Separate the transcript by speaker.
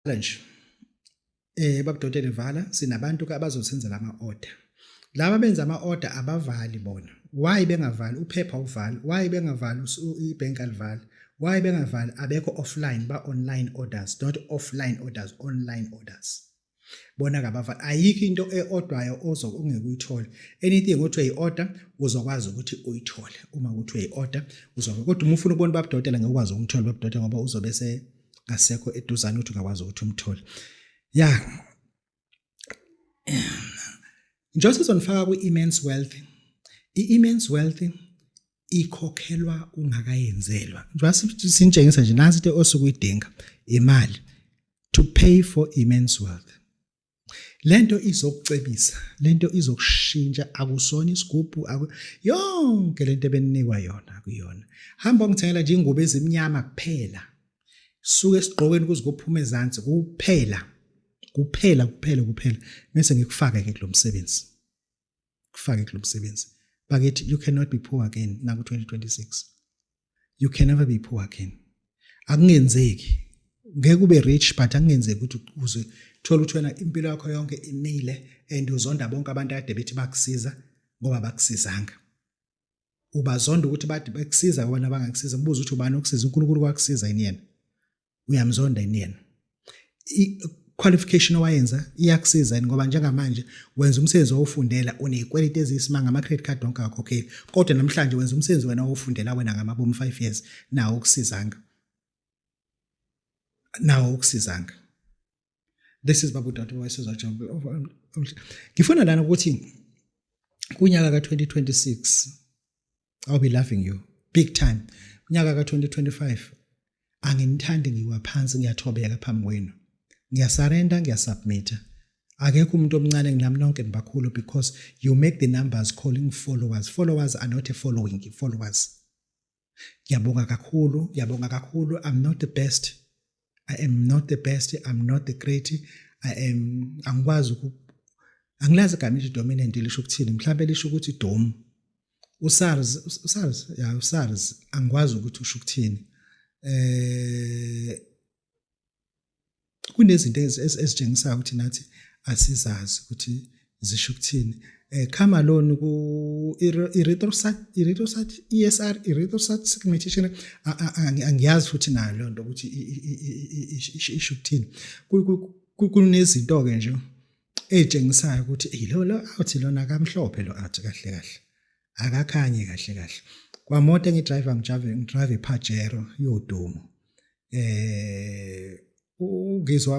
Speaker 1: Nje babudokotela vala sinabantu ke abazosenzela ama order. Laba benza ama order abavali bona. Why bengavali? Uphepha uvali. Why bengavali? Ibank alivali. Why bengavali? Abekho offline, ba online orders, not offline orders, online orders. Bona kabavali. Ayikho into eodwayo ozo ungeke uyithole. Anything othi uyi-order uzokwazi ukuthi uyithole. Uma ukuthi uyi-order uzobe, kodwa uma ufuna ukubona babudokotela ngeke ukwazi ukumthola babudokotela ngoba uzobe se ngasekho eduzane ukuthi ungakwazi ukuthi umthole. Ya, njengoba sizonifaka kwi-immense wealth, i-immense wealth ikhokhelwa ungakayenzelwa. Njengoba sinitshengisa nje, nansi into osuke uyidinga, imali to pay for immense wealth. Lento izokucebisa, lento izokushintsha. Akusona isigubhu, yonke lento ebeninikwa yona akuyona. Hamba ongithengela nje ingubo ezimnyama kuphela, suke esigqokweni kuze kuphuma ezansi kuphela, kuphela, kuphela, kuphela, bese ngikufake ke kulomsebenzi, kufake kulomsebenzi. Bakithi, you cannot be poor again naku 2026. You can never be poor again. Akungenzeki. Ngeke ube rich, but akungenzeki ukuthi uze thola ukuthi wena impilo yakho yonke imile and uzonda bonke abantu ade bethi bakusiza ngoba bakusizanga. Ubazonda ukuthi bade bekusiza wena bangakusiza. Ubuza ukuthi ubani okusiza? uNkulunkulu kwakusiza yini yena? Uyamzonda yini yena? Qualification owayenza iyakusiza yini? Ngoba njengamanje wenza umsebenzi owufundela, unezikweleti eziyisimanga, ama-credit card onke akakhokheli, kodwa namhlanje wenza umsebenzi wena owufundela wena ngamabomu 5 years, nawo ukusizanga, nawo ukusizanga. This is Babu Dr. Wesizwa. Ngifuna lana ukuthi kunyaka ka-2026 I'll be loving you big time. Unyaka ka-2025 anginithandi, ngiwa phansi, ngiyathobeka phambi kwenu, ngiyasurrender, ngiyasubmit. Akekho umuntu omncane nginami, nonke nibakhulu, because you make the numbers calling followers. Followers are not a following, followers. Ngiyabonga kakhulu, ngiyabonga kakhulu. I'm not the best, I am not the best, I'm not the great. I am, angikwazi, angilazi igama elithi dominant lisho ukuthini. Mhlawumbe lisho ukuthi dom. uSARS, uSARS, ya, uSARS, angikwazi ukuthi usho ukuthini. Kunezinto ezitshengisayo ukuthi nathi asizazi ukuthi zisho ukuthini. Come alone ku erythrocyte, ESR, erythrocyte segmentation, angiyazi futhi nayo leyo nto ukuthi isho ukuthini. Kunezinto ke nje ey'tshengisayo ukuthi lo lo awuthi lona akamhlophe, lo athi kahle kahle akakhanyi kahle kahle. Kwamoto engidrayiva, ngidrive iPajero yodumo. Ungizwa